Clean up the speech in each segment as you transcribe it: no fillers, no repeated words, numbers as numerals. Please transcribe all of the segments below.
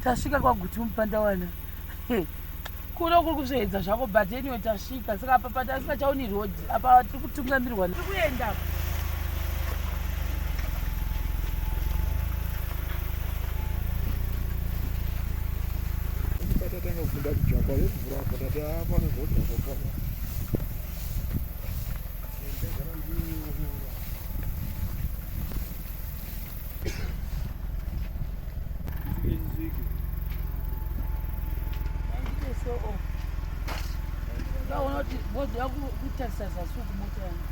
Tasvika kwaGutu Mupandawana. Kuno kuri kusveedza zvako but anyway tasvika. Saka apa patasingachaoni road apa tiri kutungamirwa. Tiri kuenda. Patatanga kupinda kujakwa yekuvhura apa tati apane zvodhakwa pano. Ndaona kuti bhodhi yakutarisa zasi uku mota yangu.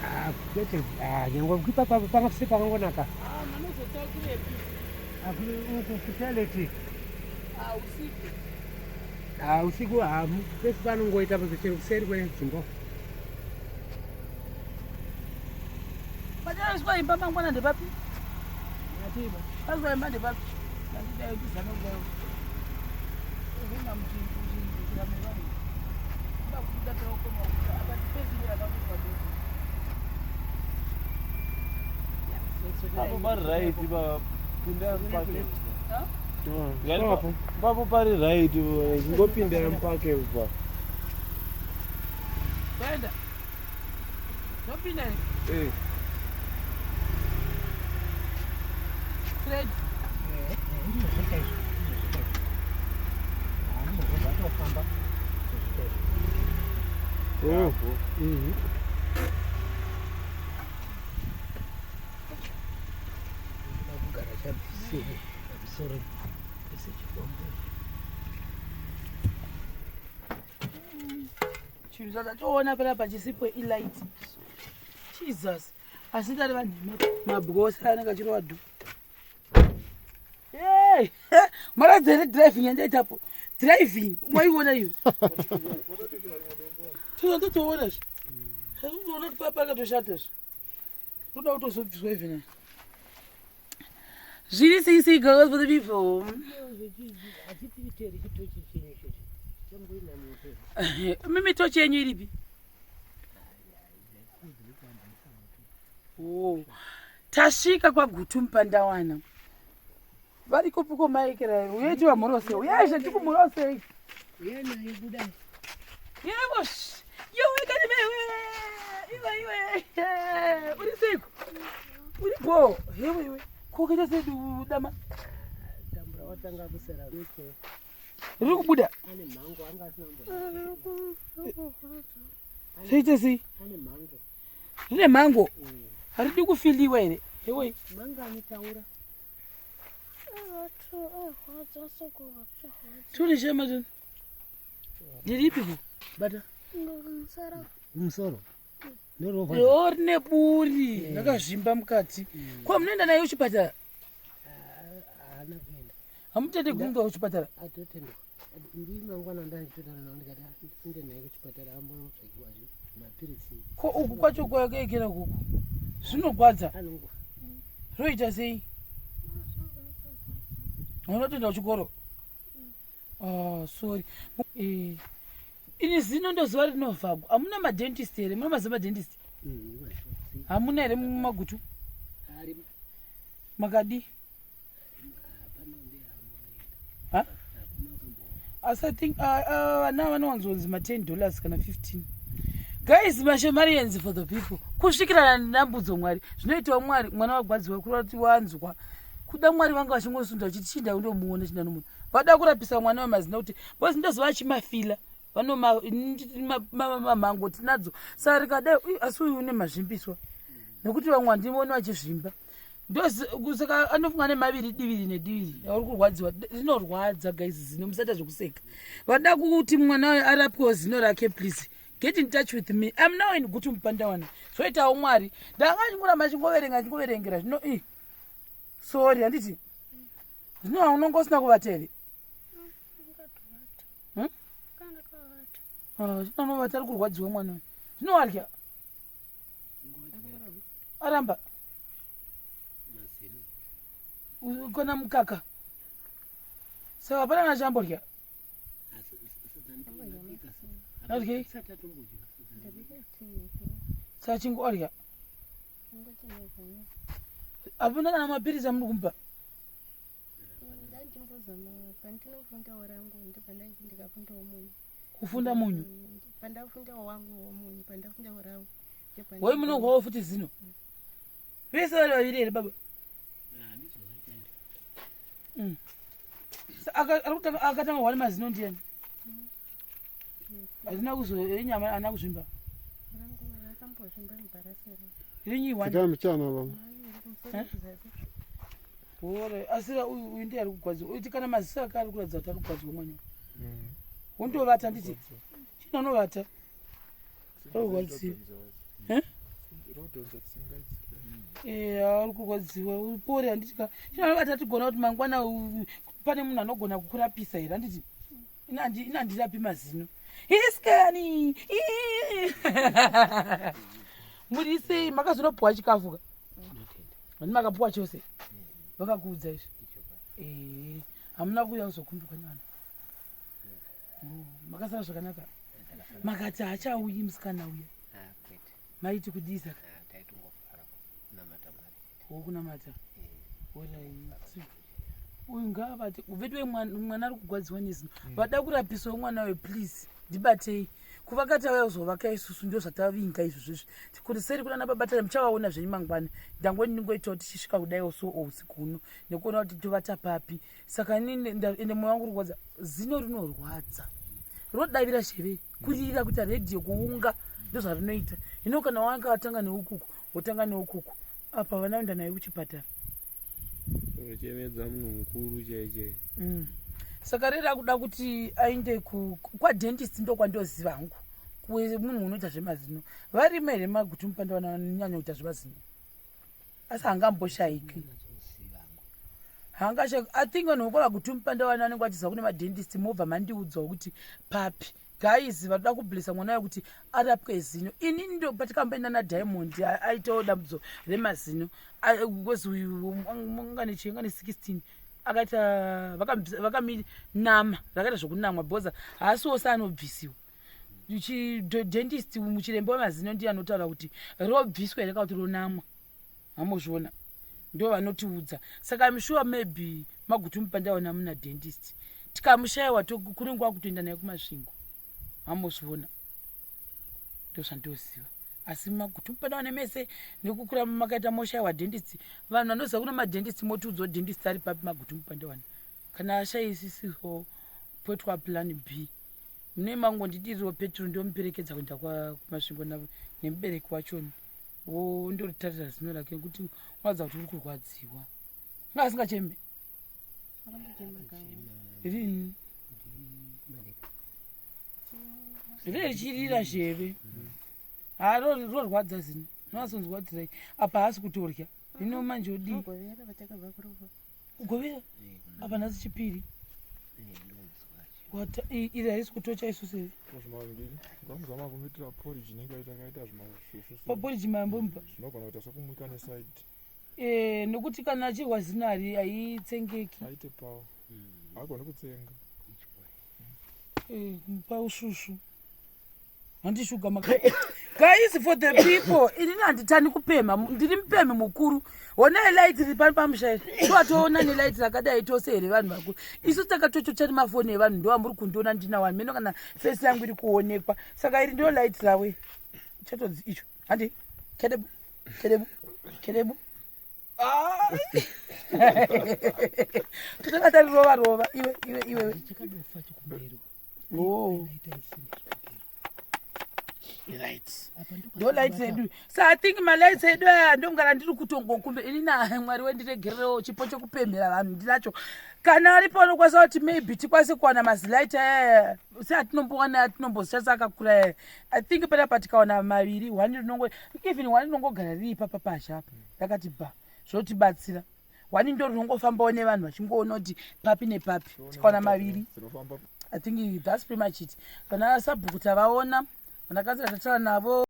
Ah, kwete ah, nyangwe ipapa panga pese pakangonaka. Ah, manozotakurepi? Ah, uku kutoilet. Ah, usiku. Ah, usiku ah, pese panongoita chero kuseri kwedzimba. Pachaiswa imba mangwana ndepapi? Paiswa imba ndepapi? Ndandidai ndizame kudai. Huna muchinjira mevanhu. Ndakuda taukoma kuti apa sipesi yakakuitwa doko. Apo pari right pa pinda pake. Papo pari right ingopinda mupake pa. Toenda. Topinda. Eh. Fred. Oh. Kugara chabvisiwe pamusoro pese chikombe. Chinhu chatatoona panapa chisipo ilight. Jesus. Asi tari vanhu mabhosi anenge achirova dhu. Hey! Maradza here driving yandaitapo. Driving mwaiona iyo. Tinoda totoona zve. Zvatotoona kuti papa akatoshata zve. Toda kutozobviswa even. Zviri sei sei girls for the people. Mimi tochi yenyu iripi? Oh. Tasvika kwaGutu Mupandawana. Vari kupiko maikira uye tivamhorose. Uye zve tikumhorosei. Yebo. Yowe kani mewe. Iwe iwe. Uri seiko? Uri bo. Hewe iwe. Kokuita sedu dama. Tambura watanga kusera mike. Riri kubuda. Ane mhango anga asina mbo. Zvoita sei? Ane mhango. Rine mhango. Haridi kufiliwa here? Hewe. Mangani taura. Turi shema tuni. Ndiripi ku? Bata. Musoro. Ndorova. Yo rine buri rakazvimba mukati. Ko munoenda naye kuchipatara? Haana kuenda. Hamutende kumba kuchipatara? Atotendwa. Ndi mangwana ndanditotaura nawo ndikati inde naye kuchipatara ambonotsvakiwa mapiritsi. Ko uku kwacho kwakaekera kuku. Zvinogwadza. Anongwa. Zvoita sei? Unotoenda kuchikoro? Oh, sorry. Eh, ini zino ndozuva rinovhagwa. Hamuna madentist here? Muna maziva madentist? Hamuna here mumagutu? Arimo. Makadi? Ha? Asi I think vana vanowanzonzi ma 10 dollars kana 15. Guys, mashemarians for the people. Kusvikirana nedambudzo Mwari. Zvinoitawo Mwari mwana wagwadziwa kureva kuti wanzwa. Kuda Mwari vanga vachingosunda vachiti chinda undomuona chinda nomuona. Vada kurapisa mwana wemazina kuti because ndozova achimafila. Vanomamhango tinadzo. Saka rikadai asi uyu une mazvimbiswa. Nekuti vamwe handioni vachizvimba. Ndosaka anofunga nemaviri diviri nediviri auri kurwadziwa rinorwadza guys zino musaita zvekuseka vada kuti mwana uyu arapwewo zino rake please get in touch with me I'm now in Gutu Mupandawana zvoitawo Mwari ndanga chingoramba chingoverenga chingoverengera zvino i sorry handiti zvino haunonga usina kuvata here Hmm? Ah, zvino anovata ari kurwadziwa mwana uyu zvino warya aramba kana mukaka saka hapana kana chamborya Adyei? Saka chingu adya. Hapana kana mapiritsi amuri kumupa? Ndandimbozama pandinofundawo rangu ndopandanditi ndikafundawo munyu. Kufunda munyu? Pandafundawo wangu munyu, pandafundawo rangu. Woi munohwawo futi zino? Vese vari vaviri here baba? Akatanga kuhwa nemazino ndiyani? Hazina kuzoenyama ana kuzvimba. Rinyi one. Hore asi uyu uyu ndiye ari kugwadziwa. Uyu kana maziso ake ari kuratidza kuti ari kugwadziwa mwana. Wondovata nditi. Chino anovata. Ari kurwadziwa. Eh? Eh, ari kurwadziwa. Upore handiti ka. Chino anovata tigona kuti mangwana pane munhu anogona kukurapisa here handiti? Inandirapi mazino. Iskani. Muri sei makazonopuwa chikafu ka? Vani makapuwa chose. Vakakuudza izvi. Eh, hamuna kuuya kuzokumbuka nevana. Oh, makasara zvakanaka. Makati haachauyi musikana uya. Maiti kudii saka? Wokunamata. Orit. Uyu ngaavate. Veduwe mwana ari kugwadziwa nezino. Vada kurapisawo mwana uyu please. Ndibatei. Kuvaka tauya kuzovaka isusu ndo zvatavinga izvozvo izvi. Kuti seri kuna baba tare muchavaona zvenyu mangwana. Ndangoni ndingoitawo tichisvika kudaiwo so usiku huno nekuona kuti tovata papi. Saka inini ende moyo wangu uri kurwadza. Zino rinorwadza. Rinodavira zheve kurira kuita radio kuunga ndozvarinoita. Hino kana wanga watanga neukuku wotanga neukuku apa vana vaenda naye kuchipatara. Unochemedza munhu mukuru chaichai. Saka reri akuda kuti aende kwadentist ndokwandoziva hangu. Munhu unoita zvemazino. Varimo here magutu mupanda vanonyanya kuita zvemazino? Asi hangamboshaiki. Hangashaiki. I think vanhu vekwa vagutu mupanda vana vanenge vachiziva kune madentist mobva mandiudzawo kuti papi. Guys vanoda kublessa mwana wayo kuti arapwe zino. Ini ndo patikamboenda naDiamond aitawo dambudzo remazino. Because uyu ngane chii ngane 16 akaita vakaminama rakaita zvokunamwa because haasi wose anobvisiwa. Dentist muchiremba wemazino ndiye anotaura kuti robviswa here kana kuti ronamwa. Hamuzviona ndo vanotiudza. Saka I'm sure maybe magutu mupandaona muna dentist. Tikamushayiwa kunenge kwakutoenda naye kuMasvingo. Hamuzviona ndozvandoziva. Asi magutu mupandaona mese nekukura makaita moshayiwa dentist. Vanhu vanoziva kuna madentist motiudzawo dentist ari papi magutu mupandawana. Kana ashayisisiwo poitwa plan B. Mune mangondidiriro petro ndomuperekedza kuenda kuMasvingo nemubereki wachoni. Wondoritarira zino rake nekuti unoratidza kuti uri kurwadziwa. Nga asingachemi. Rini? Rechirira zheve. Ha rorwadza zino. Unonyatsonzwa kuti rei apa haasi kutorya. Hino manje odii? Mugovera vatakabva kurufa. Kugovera? Apa nhasi chipiri. Iri haisi kutocha isusu here? Ngamuzama kumuitira porridge inenge yakaita zvimasvusvu. Porridge mambomupa? Zvinogona kuita sekumwika nesaidi. Eh, nokuti kana achirwa zino hari haitsengeki. Aite pawo. Haagoni kutsenga. Eh, kumupa usvusvu. Handi shuga maka. Guys, for the people, inini handitani kupemha, ndiri mupemhi mukuru. Honai light riri pano pamusha iri. Toatoona nelight rakadai tose here vanhu vakuru. Isu takatochocha nemafoni evanhu ndo amuri kundiona ndina wani. Meno kana face yangu iri kuonekwa. Saka iri ndiro light rawe. Chatodzi icho. Handi. Kedebu. Kedebu. Kedebu. Totanga tarirova rova. Iwe iwe iwe. Chakadofa chikumbero. Oh. Right. Ndo lights edu. So I think malights edu aya ndongara ndiri kutongokumbe ini na Mwari wendiregererewo chipo chekupemhera vanhu ndinacho. Kana aripo anokwanisa kuti maybe tikwanise kuwana mazilight aya seatinombowana atinombozishandisa akakura aya. I think panapa tikawana maviri one rinongo even one rinongogara riri ipapa pazha apa rakati bha zvotibatsira. One ndo rinongofambawo nevanhu vachingoona kuti papi nepapi tikawana maviri. I think that's pretty much it. Vana sabhuku tavaona, vana kanzura tataura navo.